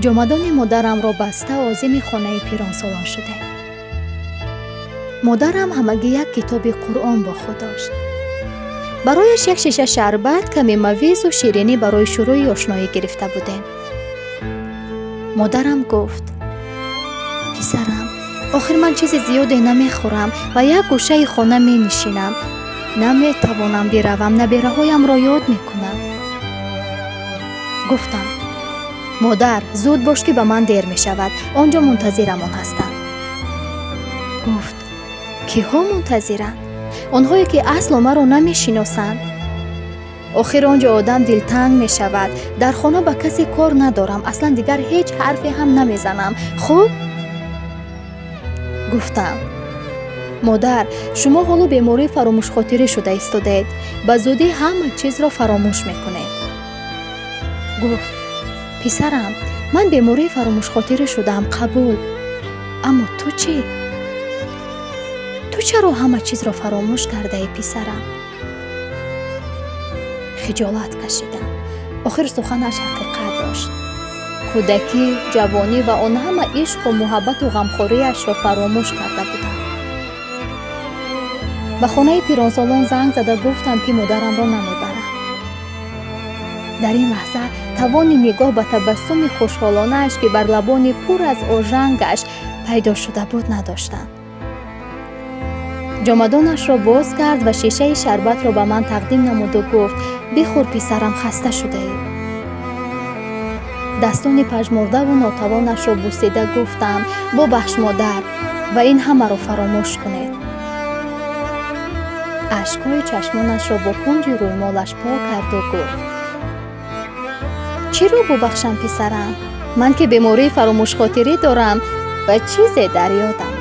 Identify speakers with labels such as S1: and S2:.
S1: Ҷомадони модарамро баста, озими хонаи пиронсолон шудем. Модарам ҳамагӣ як китоби Қуръон бо худ дошт. Барояш як шиша шарбат, каме мавизу ширинӣ барои шурӯи ошноӣ гирифта будем. Модарам гуфт: «Писарам, охир ман чизи зиёде намехӯрам ва як гӯшаи хона менишинам. Наметавонам биравам, набераҳоямро ёд мекунам». Гуфтам: «Модар, зуд бош, ки ба ман дер мешавад, он ҷо мунтазирамон ҳастанд». Гуфт: «Киҳо мунтазиранд? Онҳое, ки асло маро намешиносанд? Охир он ҷо одам дилтанг мешавад. Дар хона ба касе кор надорам, аслан дигар ҳеҷ ҳарфе ҳам намезанам, хуб?» Гуфтам: «Модар, шумо ҳоло бемории фаромӯшхотирӣ шуда истодаед, ба зудӣ ҳама чизро фаромӯш мекунед». Гуфт: «Писарам, ман бемории фаромӯшхотирӣ шудаам, қабул, аммо ту чӣ? Ту чаро ҳама чизро фаромӯш кардаӣ, писарам?» Хиҷолат кашидам. Охир суханаш ҳақиқат дошт. Кӯдакӣ, ҷавонӣ ва он ҳама ишқу муҳаббату ғамхориашро фаромӯш карда будам. Ба хонаи пиронсолон занг зада гуфтам, ки модарамро намебарам. Дар ин лаҳза тавони нигоҳ ба табассуми хушҳолонааш, ки бар лабони пур аз ожангаш пайдо шуда буд, надоштам. Ҷомадонашро боз кард ва шишаи шарбатро ба ман тақдим намуду гуфт: «Бихӯр, писарам, хаста шудаӣ». Дастони пажмурдаву нотавонашро бусида гуфтам: «Бубахш, модар, ва ин ҳамаро фаромӯш кунед». Ашкҳои чашмонашро бо кунҷи рӯймолаш пок карду гуфт: «Чиро бубахшам, писарам? Ман ки бемории фаромӯшхотирӣ дорам ва чизе дар ёдам